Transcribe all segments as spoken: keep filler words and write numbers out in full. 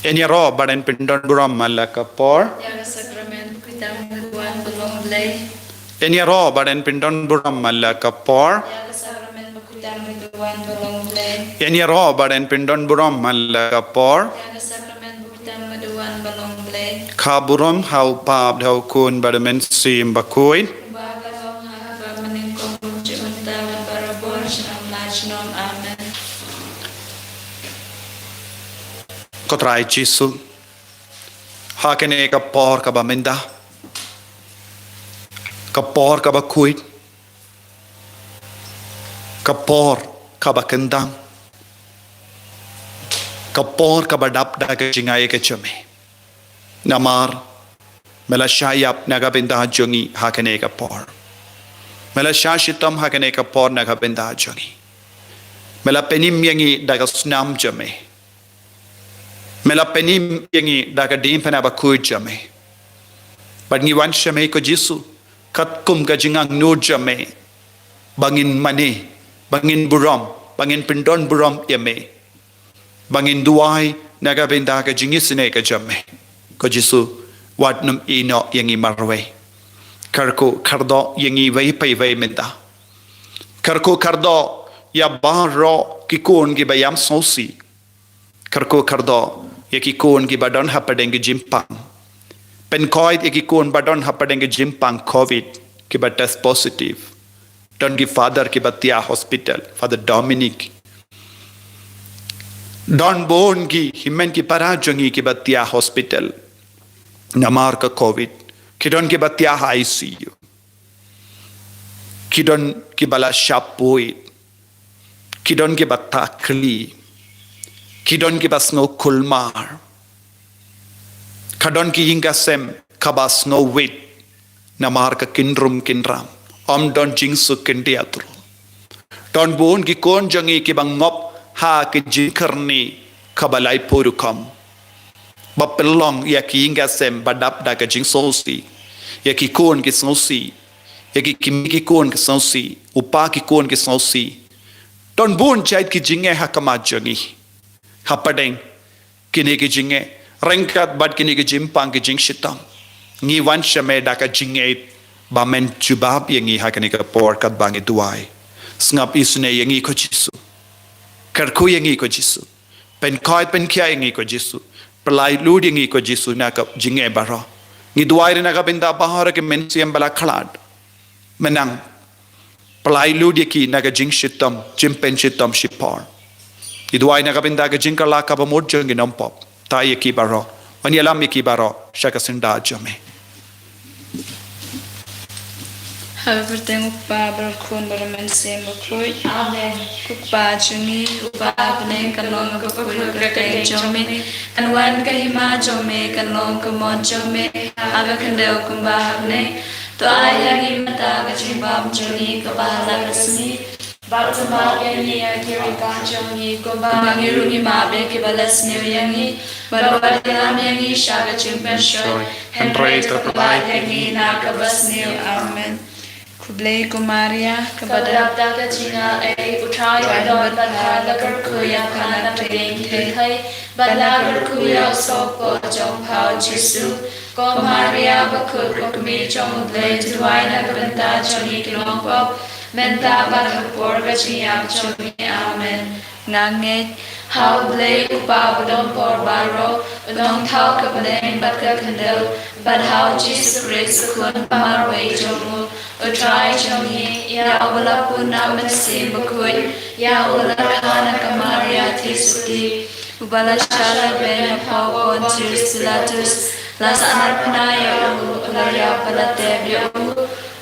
Yn ïaroh bad yn pyndon burom man la ka por. Ïa ka sakramen bakhuid tang naduh wan ba long Blei. Yn ïaroh bad yn pyndon burom man la ka por. Ïa ka sakramen bakhuid tang naduh wan ba long Blei. Yn ïaroh bad yn pyndon burom man la ka por. Ïa ka sakramen bakhuid tang naduh wan ba long Blei. Ka burom ha u Kpa bad ha u Khun bad u Mynsiem Bakhuid. Kumba ka long ha kaba mynnyngkong, ruh mynta bad barabor, junom la junom. Amen. Ko Trai Jisu, ha kane ka por kaba mynta, ka por kaba khuid, ka por kaba kyndang, ka por kaba dap da ka jingai ka jong me. Namar me la shah ïap na ka bynta jong ngi ha kane ka por. Me la shah shitom ha kane ka por na ka bynta jong ngi. Me la pynim ïa ngi da ka snam jong me. Me la pynim ïa ngi da ka diengphna bakhuid jong me. Bad ngi wan sha me ko Jisu, katkum ka jingangnud jong me, ba ngin mane, ba ngin burom, ba ngin pyndon burom ïa me, ba ngin duwai na ka bynta ka jingisynei ka jong me. Ko Jisu, wat nym ïehnoh ïa ngi marwei. Kyrkhu kyrdoh ïa ngi wei pa wei mynta. Kyrkhu kyrdoh ïa baroh ki khun kiba ïam sngewsih. Kyrkhu kyrdoh ïa ki khun kiba don hapdeng ki jingpang. Pynkhuid ïa ki khun ba don hapdeng ki jingpang covid, kiba test positive. Don ki father kiba thiah hospital, Father Dominic. Don bun ki hynmen ki para jong ngi kiba thiah hospital namar ka covid. Ki don kiba thiah ha I C U. Ki don kiba la shah poi. Ki don kiba takli. Ki don kiba sngew kulmar. Ka don ki ïing ka sem kaba sngew wit namar ka kynrum kynram. Ym don jingsuk kyndiat ruh. Don bun ki khun jong ngi kiba ngop ha ki jingkyrni kaba laiphew rukom. Ba pynlong ïa ki ïing ka sem ba dap da ka jingsngewsih. Ïa ki khun ki sngewsih. Ïa ki kmie ki khun ki sngewsih. U kpa ki khun ki sngewsih. Don bun jait ki jingeh ha khmat jong ngi. Hapdeng kine ki jingeh, ryngkat bad kine ki jingpang ki jingshitom, ngi wan sha me da ka jingngeit ba men jubab ïa ngi ha kane ka por katba ngi duwai. Sngap isynei ïa ngi ko Jisu. Kyrkhu ïa ngi ko Jisu. Pynkhuid pynkhiah ïa ngi ko Jisu. Pyllait lut ïa ngi ko Jisu na ka jingngeit baroh. Ngi duwai ruh na ka bynta baroh ki mynsiem ba la khlad. Mynta pyllait lut ïa ki na ka jingshitom, jingpynshitom shipor. Ngi duwai na ka bynta ka jingkylla kaba mut jong ki nongpop. Thaw ïa ki baroh. Wan ïalam ïa ki baroh sha ka syndah jong me. Ha ka kyrteng u Kpa bad u Khun bad u Mynsiem Bakhuid. Amen. Ko Kpa jong ngi uba ha bneng, kan long ka kyrteng jong me, kan wan ka hima jong me, kan long ka mon jong me ha ka khyndew kumba ha bneng. To ai ïa ngi mynta ka jingbam jong ngi kaba ha la ka sngi. Bad to map ïa ngi ïa ki ryngkang jong ngi kumba ngi ruh ngi map ïa kiba la sniew ïa ngi. Bad wat ïalam ïa ngi sha ka jingpynshoi, hynrei to pyllait ïa ngi na kaba sniew. Amen. Khublei ko Maria, kaba dap da ka jingaiei, U Trai u don bad pha. La kyrkhu ïa pha na pdeng ki kynthei, bad la kyrkhu ïa u sohpop jong pha u Jisu. Ko Maria bakhuid, ko kmie jong U Blei, to duwai na ka bynta jong ngi ki nongpop, mynta bad ha ka por ka jingïap jong ngi. Amen. Nga ngeit ha U Blei U Kpa ba don por baroh, U Nongthaw ka bneng bad ka khyndew, bad ha U Jisu Khrist U Khun ba marwei jong u, U Trai jong ngi, ïa uba la pun na U Mynsiem Bakhuid, ïa uba la kha na ka Maria Theisotti, uba la shah lehbeiñ ha u Pontius Pilatus, la sahnarphna ïa u, u la ïap bad la tep ïa u,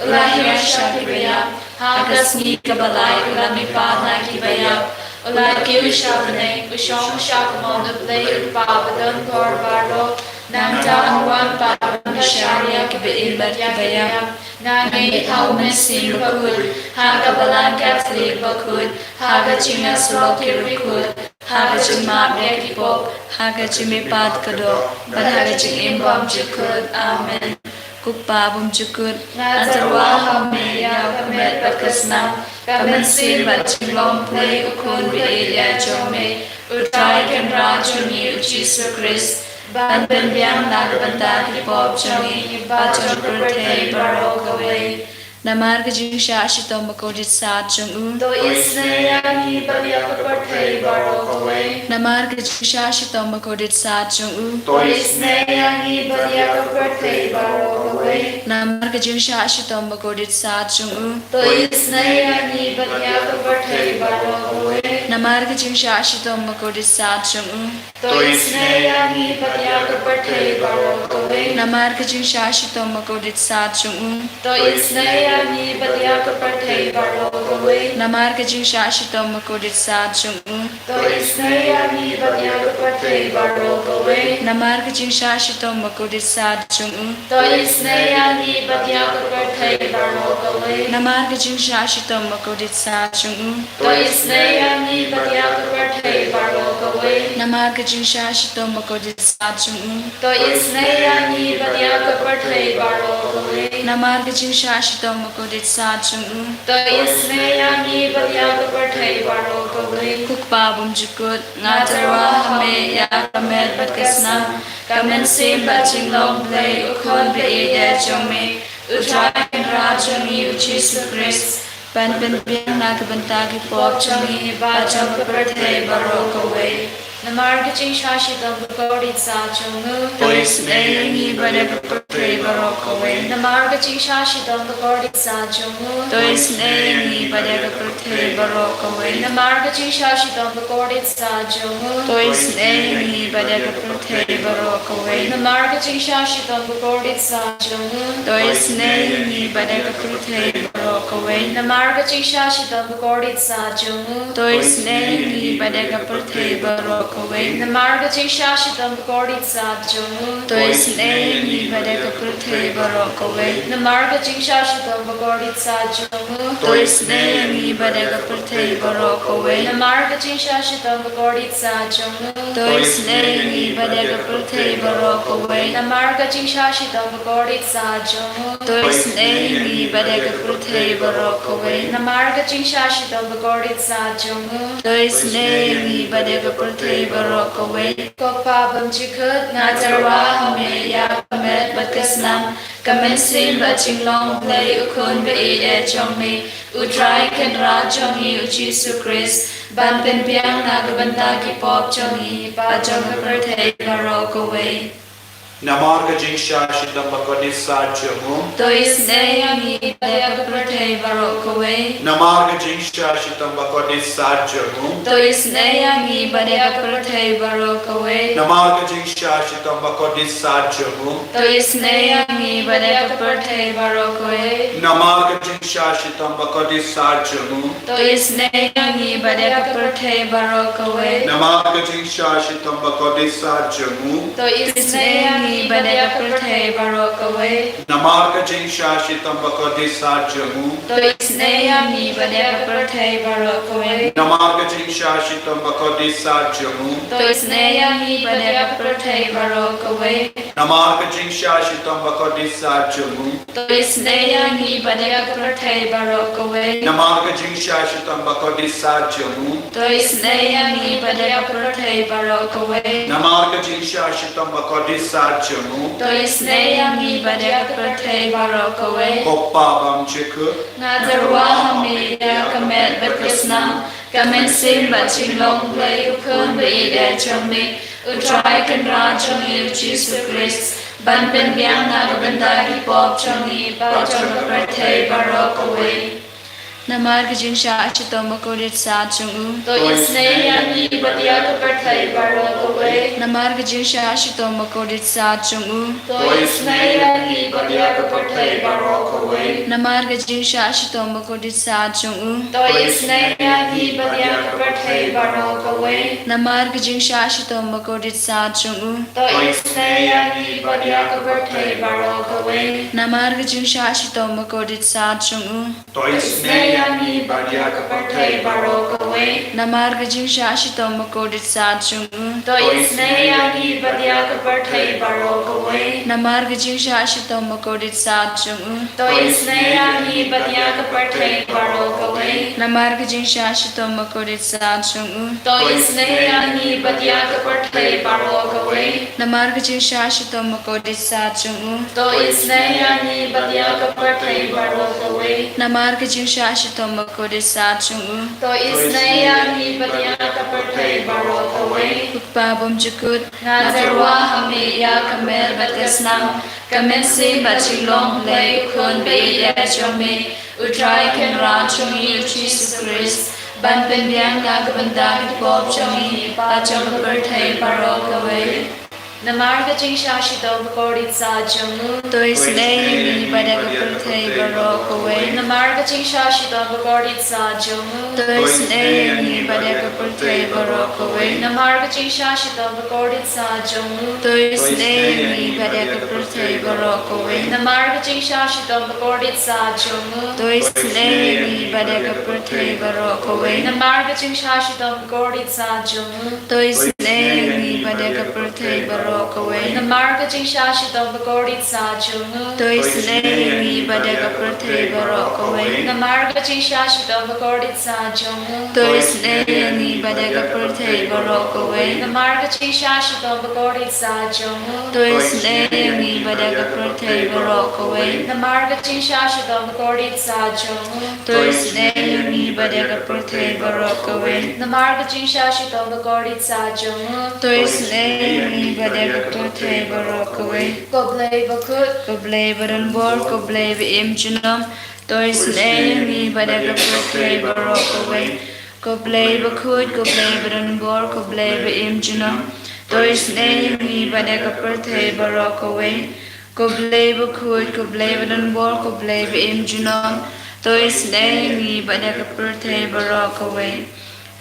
u la hiar sha kiba ïap, ha ka sngi kaba lai u la mihpat na kiba ïap, u la kiew sha bneng, u shong sha ka mon U Blei U Kpa ba don por baroh. Nangta un wan pat ban bishar ïa kiba im bad kiba ïap. Nga ngeit ha U Mynsiem Bakhuid, ha ka Balang Katholik bakhuid, ha ka jingïasyllok ki riewkhuid, ha ka jingmap ïa ki pop, ha ka jingmihpat ka doh, bad ha ka jingim bymjukut. Amen. Ko Kpa bymjukut, nga tyrwa ha me ïa ka met bad ka snam, ka mynsiem bad jinglong Blei U Khun ba ïeit jong me, U Trai Kynrad jong ngi U Jisu Khrist, ban pynbiang na ka bynta ki pop jong ngi bad jong ka pyrthei baroh kawei. Namar ka jingshah shitom bakordit sat jong u, to isynei ïa ngi bad ïa ka pyrthei baroh kawei. Namar ka jingshah shitom bakordit sat jong u, to isynei ïa ngi bad ïa ka pyrthei baroh kawei. Namar ka jingshah shitom bakordit sat jong u, to isynei ïa ngi bad ïa ka pyrthei baroh kawei. Namar ka jingshah shitom bakordit sat jong u, to isynei ïa ngi bad ïa ka pyrthei baroh kawei. Namar ka jingshah shitom bakordit sat jong u, to isynei ïa ngi bad ïa ka pyrthei baroh kawei. Namar ka jingshah shitom bakordit sat jong u, to isynei ïa ngi bad ïa ka pyrthei baroh kawei. Namar ka jingshah shitom bakordit sat jong u, to isynei ïa ngi bad ïa ka pyrthei baroh kawei. Namar ka jingshah shitom bakordit sat jong u, to isynei ïa ngi bad ïa ka pyrthei baroh kawei. Namar ka jingshah shitom bakordit sat jong u, to isynei ïa ngi bad ïa ka pyrthei baroh kawei. Namar ka jingshah shitom bakordit sat jong u, to isynei ïa ngi bad ïa ka pyrthei baroh kawei. Ko Kpa bymjukut, nga tyrwa ha me ïa ka met bad ka snam, ka mynsiem bad jinglong Blei U Khun ba ïeit jong me, U Trai Kynrad jong ngi U Jisu Khrist, ban pynbiang na ka bynta ki pop jong ngi bad jong ka pyrthei baroh kawei. Namar ka jingshah shitom bakordit sat jong u, to isynei ïa ngi bad ïa ka pyrthei baroh kawei. Namar ka jingshah shitom bakordit sat jong u, to isynei ïa ngi bad ïa ka pyrthei baroh kawei. Namar ka jingshah shitom bakordit sat jong u, to isynei ïa ngi bad ïa ka pyrthei baroh kawei. Namar ka jingshah shitom bakordit sat jong u, to isynei ïa ngi bad ïa ka pyrthei baroh kawei. Namar ka jingshah shitom bakordit sat jong u, to isynei ïa ngi bad ïa ka pyrthei baroh kawei. Namar ka jingshah shitom bakordit sat jong u, to isynei ïa ngi bad ïa ka pyrthei baroh kawei. Namar ka jingshah shitom bakordit sat jong u, to isynei ïa ngi bad ïa ka pyrthei baroh kawei. Namar ka jingshah shitom bakordit sat jong u, to isynei ïa ngi bad ïa ka pyrthei baroh kawei. Namar ka jingshah shitom bakordit sat jong u, to isynei ïa ngi bad ïa ka pyrthei baroh kawei. Namar ka jingshah shitom bakordit sat jong u, to isynei ïa ngi bad ïa ka pyrthei baroh kawei. Ko Kpa bymjukut, nga tyrwa ha me ïa ka met bad ka snam, ka mynsiem bad jinglong Blei U Khun ba ïeit jong me, U Trai Kynrad jong ngi U Jisu Khrist, ban pynbiang na ka bynta ki pop jong ngi bad jong ka pyrthei baroh kawei. Namar ka jingshah shitom bakordit sat jong u, to isynei ïa ngi bad ïa ka pyrthei baroh kawei. Namar ka jingshah shitom bakordit sat jong u, to isynei ïa ngi bad ïa ka pyrthei baroh kawei. Namar ka jingshah shitom bakordit sat jong u, to isynei ïa ngi bad ïa ka pyrthei baroh kawei. Namar ka jingshah shitom bakordit sat jong u, to isynei ïa ngi bad ïa ka pyrthei baroh kawei. Namar ka jingshah shitom bakordit sat jong u, to isynei ïa ngi bad ïa ka pyrthei baroh kawei. Namar ka jingshah shitom bakordit sat jong u, to isynei ïa ngi bad ïa ka pyrthei baroh kawei. Namar ka jingshah shitom bakordit sat jong u, to isynei ïa ngi bad ïa ka pyrthei baroh kawei. Namar ka jingshah shitom bakordit sat jong u, to isynei ïa ngi bad ïa ka pyrthei baroh kawei. Namar ka jingshah shitom bakordit sat jong u, to isynei ïa ngi bad ïa ka pyrthei baroh kawei. Namar ka jingshah shitom bakordit sat jong u, to isynei ïa ngi bad ïa ka pyrthei baroh kawei. Ko Kpa bymjukut, nga tyrwa ha me ïa ka met bad ka snam, ka mynsiem bad jinglong Blei U Khun ba ïeit jong me, U Trai Kynrad jong ngi U Jisu Khrist, ban pynbiang na ka bynta ki pop jong ngi bad jong ka pyrthei baroh kawei. Namar ka jingshah shitom bakordit sat jong u, to isynei ïa ngi bad ïa ka pyrthei baroh kawei. Namar ka jingshah shitom bakordit sat jong u, to isynei ïa ngi bad ïa ka pyrthei baroh kawei. Namar ka jingshah shitom bakordit sat jong u, to isynei ïa ngi bad ïa ka pyrthei baroh kawei. Namar ka jingshah shitom bakordit sat jong u, to isynei ïa ngi bad ïa ka pyrthei baroh kawei. Namar ka jingshah shitom bakordit sat jong u, to isynei ïa ngi bad ïa ka pyrthei baroh kawei. Namar ka jingshah shitom bakordit sat jong u. To isynei ïa ngi bad ïa ka pyrthei baroh kawei. Namar ka jingshah shitom bakordit sat jong u. To isynei ïa ngi bad ïa ka pyrthei baroh kawei. Namar ka jingshah shitom bakordit sat jong u. To isynei ïa ngi bad ïa ka pyrthei baroh kawei. Namar ka jingshah shitom bakordit sat jong u. To isynei ïa ngi bad ïa ka pyrthei baroh kawei. Namar ka jingshah shitom bakordit sat jong u. To isynei ïa ngi bad ïa ka pyrthei baroh kawei. Ko Kpa bymjukut. Nga tyrwa ha me ïa ka mer bad ka snam, ka mynsiem bad jinglong Blei u Khun ba ïeit jong me, U Trai Kynrad jong ngi U Jisu Khrist, ban pynbiang na ka bynta ki pop jong ngi bad jong ka pyrthei baroh kawei. Namar ka jingshah shitom bakordit sat jong u. To isynei ïa ngi bad ïa ka pyrthei baroh kawei. Namar ka jingshah shitom bakordit sat jong u. To isynei ïa ngi bad ïa ka pyrthei baroh kawei. Namar ka jingshah shitom bakordit sat jong u. To isynei ïa ngi bad ïa ka pyrthei baroh kawei. Namar ka jingshah shitom bakordit sat jong u. To isynei ïa ngi bad ïa ka pyrthei baroh kawei. Namar ka jingshah shitom bakordit sat jong u. To isynei ïa ngi bad ïa ka pyrthei baroh kawei. Namar ka jingshah shitom bakordit sat jong u. To isynei ïa ngi bad ïa ka pyrthei baroh kawei. Namar ka jingshah shitom bakordit sat jong u. To isynei ïa ngi bad ïa ka pyrthei baroh kawei. Namar ka jingshah shitom bakordit sat jong u. To isynei ïa ngi bad ïa ka pyrthei baroh kawei. Namar ka jingshah shitom bakordit sat jong u. To isynei ïa ngi bad ïa ka pyrthei baroh kawei. Namar ka jingshah shitom bakordit sat jong u. To isynei ïa ngi bad ïa ka pyrthei baroh kawei. Ko Blei bakhuid. Ko Blei badonbor, ko Blei ba im junom. To isynei ïa ngi bad ïa ka pyrthei baroh kawei. Ko Blei bakhuid, ko Blei badonbor, ko Blei ba im junom. To isynei ïa ngi bad ïa ka pyrthei baroh kawei. Ko Blei bakhuid, ko Blei badonbor, ko Blei ba im junom. To isynei ïa ngi bad ïa ka pyrthei baroh kawei.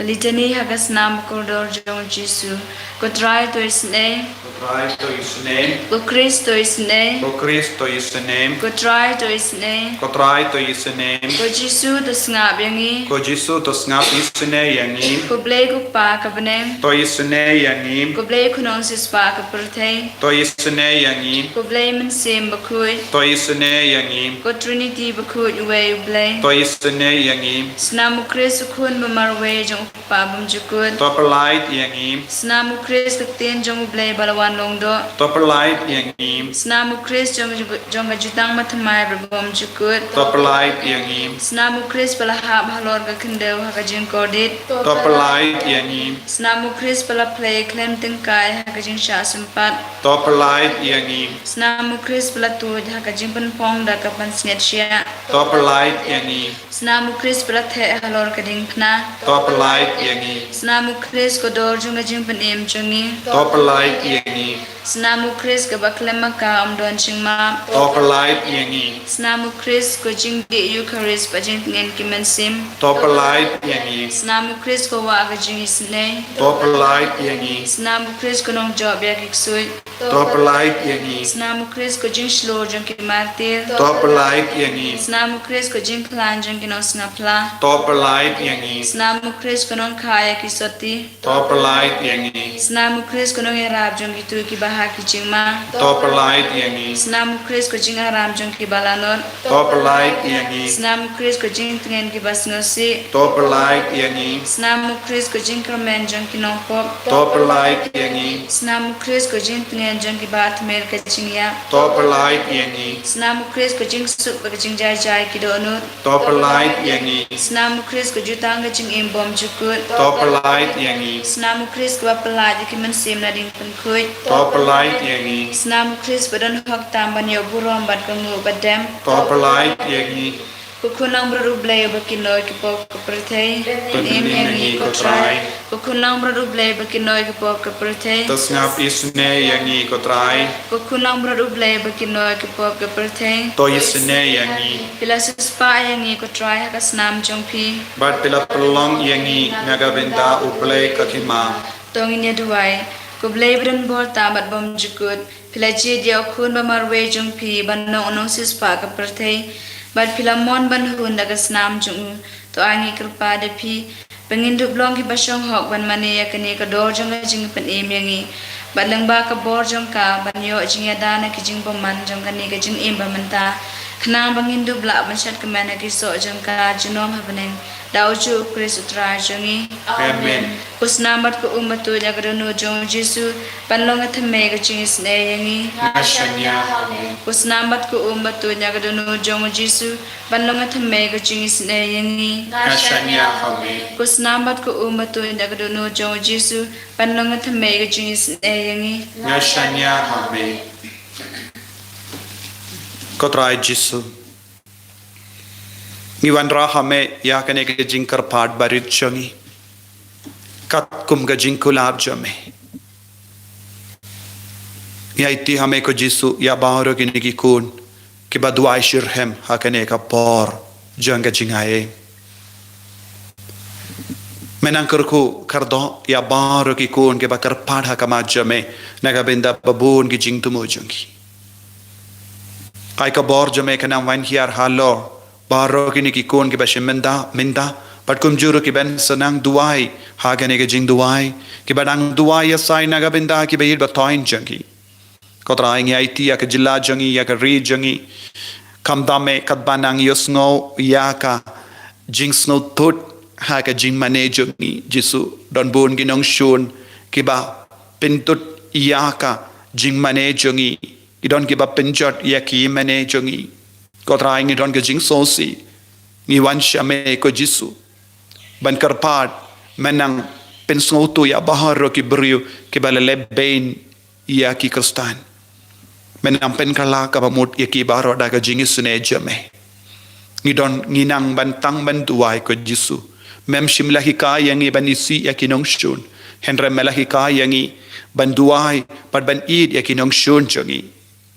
Litani ha ka snam kordor jong U Jisu. Ko Trai to isynei. Ko Trai to isynei. Ko Khrist to isynei. Ko Khrist to isynei. Ko Trai to isynei. Ko Trai to isynei. Ko Jisu to sngap ïa ngi. Ko Jisu to sngap isynei ïa ngi. Ko Blei ko Kpa ka bneng. To isynei ïa ngi. Ko Blei Khunong Sispah ka pyrthei. To isynei ïa ngi. Ko Blei Mynsiem Bakhuid. To isynei ïa ngi. Ko Trinity bakhuid uwei U Blei. To isynei ïa ngi. Snam U Khrist U Khun ba marwei jong U Kpa bymjukut. To pyllait ïa ngi. Snam U Khrist ka ktien jong U Blei ba la wan long doh. To pyllait ïa ngi. Snam U Khrist jong, jong ka jutang ba thymmai bad bymjukut. To pyllait ïa ngi. Snam U Khrist ba la hap halor ka khyndew ha ka jingkordit. To pyllait ïa ngi. Snam U Khrist ba la plie khlem tyngkai ha ka jingshah sympat. To pyllait ïa ngi. Snam U Khrist ba la tuid ha ka jingpynphong da ka pansngiat shiah. To pyllait ïa ngi. Snam U Khrist ba la theh halor ka diengphna. To pyllait ïa ngi. Snam U Khrist ko dor jong ka jingpynim jong ngi. To pyllait ïa ngi. Snam U Khrist kaba khlem maka ym don jingmap. To pyllait ïa ngi. Snam U Khrist ko jingdih Eukharist bad jingtngen ki mynsiem. To pyllait ïa ngi. Snam U Khrist ko wah ka jingisynei. To pyllait ïa ngi. Snam U Khrist ko nongjop ïa ki ksuid. To pyllait ïa ngi. Snam U Khrist ko jingshlur jong ki martir. To pyllait ïa ngi. Snam U Khrist ko jingkhlaiñ jong ki nongsngap phla. To pyllait ïa ngi. Snam U Khrist ko nongkha ïa ki sotti. To pyllait ïa ngi. Snam U Khrist ko nongïarap jong kito kiba ha ki jingma. To pyllait ïa ngi. Snam U Khrist ko jingaram jong kiba lanot. To pyllait ïa ngi. Snam U Khrist ko jingtngen kiba sngewsih. To pyllait ïa ngi. Snam U Khrist ko jingkyrmen jong ki nongpop. To pyllait ïa ngi. Snam U Khrist ko jingtngen jong kiba thymmai ka jingïap. To pyllait ïa ngi. Snam U Khrist ko jingsuk bad ka jingjai jai ki dohnud. To pyllait ïa ngi. Snam U Khrist ko jutang ka jingim bymjukut. To pyllait ïa ngi. Snam U Khrist kaba pyllait ïa ki mynsiem na ding pynkhuid. To pyllait ïa ngi. Snam U Khrist ba don hok tam ban ïoh burom bad ka nguh ba dem. To pyllait ïa ngi. Ko Khun Nongbrot U Blei uba kynnoh ïa ki pop ka pyrthei. Pynim ïa ngi ko Trai. Ko Khun Nongbrot U Blei uba kynnoh ïa ki pop ka pyrthei. To sngap isynei ïa ngi ko Trai. Ko Khun Nongbrot U Blei uba kynnoh ïa ki pop ka pyrthei. To isynei ïa ngi. Phi la siewspah ïa ngi ko Trai ha ka snam jong phi. Bad phi la pynlong ïa ngi na ka bynta U Blei ka hima. To ngin ïa duwai. Ko Blei badonbor tam bad bymjukut. Phi la jied ïa U Khun ba marwei jong phi ban long u nongsiewspah ka pyrthei. Bad phi la mon ban hun da ka snam jong u. To ai ngi kyrpad ïa phi ba ngin dup long kiba shong hok ban mane ïa kane ka dor jong ka jingpynim ïa ngi. Bad lyngba ka bor jong ka ban ïoh jingïada na ki jingbymman jong kane ka jingim ba mynta. Khnang ba ngin dup lah ban shad kmen ha ki soh jong ka junom ha bneng. Da ujuh u Khrist u Trai jong ngi. Amen. Ko snam bad ko um ba tuid na ka dohnud jong u Jisu ban long ka thymmei ka jingisynei ïa ngi. Nga shaniah ha me. Ko snam bad ko um ba tuid na ka dohnud jong u Jisu ban long ka thymmei ka jingisynei ïa ngi. Nga shaniah ha me. Ko snam bad ko um ba tuid na ka dohnud jong u Jisu ban long ka thymmei ka jingisynei ïa ngi. Nga shaniah ha me. Ko Trai Jisu, ngi wanrah ha me ïa kane ka jingkyrpad barit jong ngi, katkum ka jingkular jong me. Ngi aiti ha me ko Jisu ïa baroh kine ki khun kiba duwai shitrhem ha kane ka por jong ka jingaiei. Me nang kyrkhu kyrdoh ïa baroh ki khun kiba kyrpad ha khmat jong me na ka bynta ba bun ki jingthmu jong ki. Ai ka bor jong me kan nang wan hiar halor baroh kine ki khun kiba shim bynta mynta, bad kumjuh ruh kiban sa nang duwai ha kane ka jingduwai, kiba nang duwai ïa sai na ka bynta kiba ïeit ba thoiñ jong ki. Ko Trai, ngi aiti ïa ka jylla jong ngi, ïa ka ri jong ngi. Khamtam me katba nang ïohsngew ïa ka jingsngewthuh ha ka jingmane jong ngi. Jisu, don bun ki nongshun kiba pyntut ïa ka jingmane jong ngi. Ki don kiba pynjot ïa ki mane jong ngi. Ko Trai, ngi don ka jingsngewsih. Ngi wan sha me ko Jisu ban kyrpad me nang pynsngewthuh ïa baroh ki briew kiba la leh beiñ ïa ki Khristan. Me nang pynkylla kaba mut ïa ki baroh da ka jingisynei jong me. Ngi don, ngi nang ban tang ban duwai ko Jisu. Mem shym la hikai ïa ngi ban isih ïa ki nongshun, hynrei me la hikai ïa ngi ban duwai bad ban ïeit ïa ki nongshun jong ngi.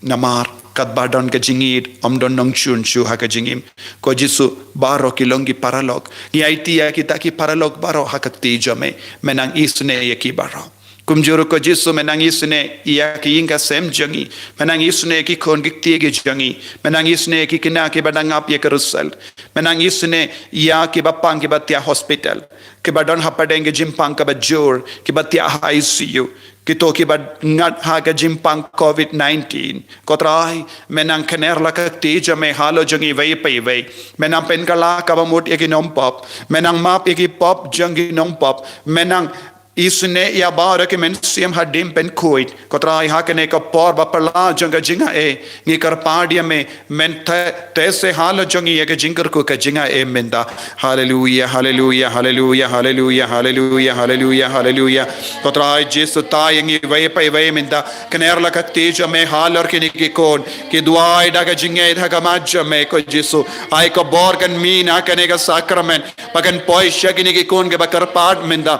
Namar katba don ka jingïeit, ym don nongshun shuh ha ka jingim. Ko Jisu, baroh ki long ki paralok. Ngi aiti ïa kita ki paralok baroh ha ka kti jong me. Me nang isynei ïa ki baroh. Kumjuh ruh ko Jisu, me nang isynei ïa ki ïing ki sem jong ngi. Me nang isynei ïa ki khun ki kti ki jong ngi. Me nang isynei ïa ki khynnah kiba dang ap ïa ka result. Me nang isynei ïa kiba pang kiba thiah hospital, kiba don hapdeng ka jingpang kaba jur, kiba thiah ha I C U, kito kiba ngat ha ka jingpang covid nineteen. Ko Trai, me nang kner la ka kti jong me halor jong iwei pa iwei. Me nang pynkylla kaba mut ïa ki nongpop. Me nang map ïa ki pop jong ki nongpop. Me nang isynei ïa baroh ki mynsiem hadien pynkhuid. Ko Trai, ha kane ka por ba phylla jong ka jingaiei, ngi kyrpad ïa me, men te, te se halor jong ngi ïa ka jingkyrkhu ka jingaiei mynta. Haleluia, haleluia, haleluia, haleluia, haleluia, haleluia, haleluia. Ko Trai Jisu, tai ïa ngi iwei pa iwei mynta. Kner la ka kti jong me halor kine ki khun ki duwai da ka jingngeit ha khmat jong me ko Jisu. Ai ka bor kan mih na kane ka sakramen ba kan poi sha kine ki khun kiba kyrpad mynta.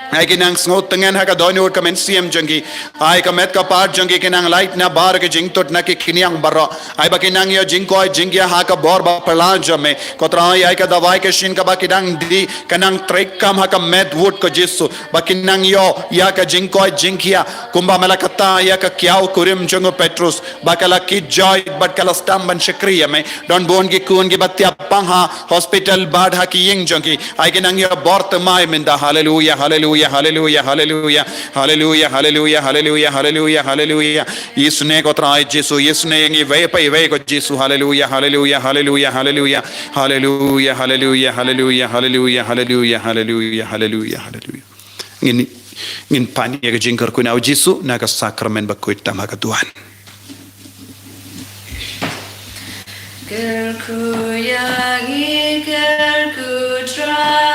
Ai ki nang sngewtngen ha ka dohnud ka mynsiem jong ki. Ai ka met ka pat jong ki ki nang lait na baroh ki jingtut na ki khñiang baroh. Ai ba ki nang ïoh jingkoit jingkhiah ha ka bor ba phylla jong me. Ko Trai, ai ka dawai ka shin kaba ki dang dih ka nang treikam ha ka met wut ko Jisu. Ba ki nang ïoh ïa ka jingkoit jingkhiah kumba me la kata ïa ka kiaw kurim jong u Petrus, ba ka la kit joit bad ka la sdang ban shakri ïa me. Don bun ki khun kiba thiah pang ha hospital bad ha ki ïing jong ki. Ai ki nang ïoh bor thymmai mynta. Haleluia, haleluia, haleluia, haleluia. Haleluia, haleluia, haleluia, haleluia, haleluia. Isynei ko Trai Jisu, isynei ïa ngi iwei pa iwei ko Jisu. Haleluia, haleluia, haleluia, haleluia. Haleluia, haleluia, haleluia, haleluia, haleluia, haleluia, haleluia, haleluia. Ngin, ngin pan ïa ka jingkyrkhu na u Jisu na ka sakramen bakhuid tam ha ka duwan. Kyrkhu ïa ngi, kyrkhu Trai.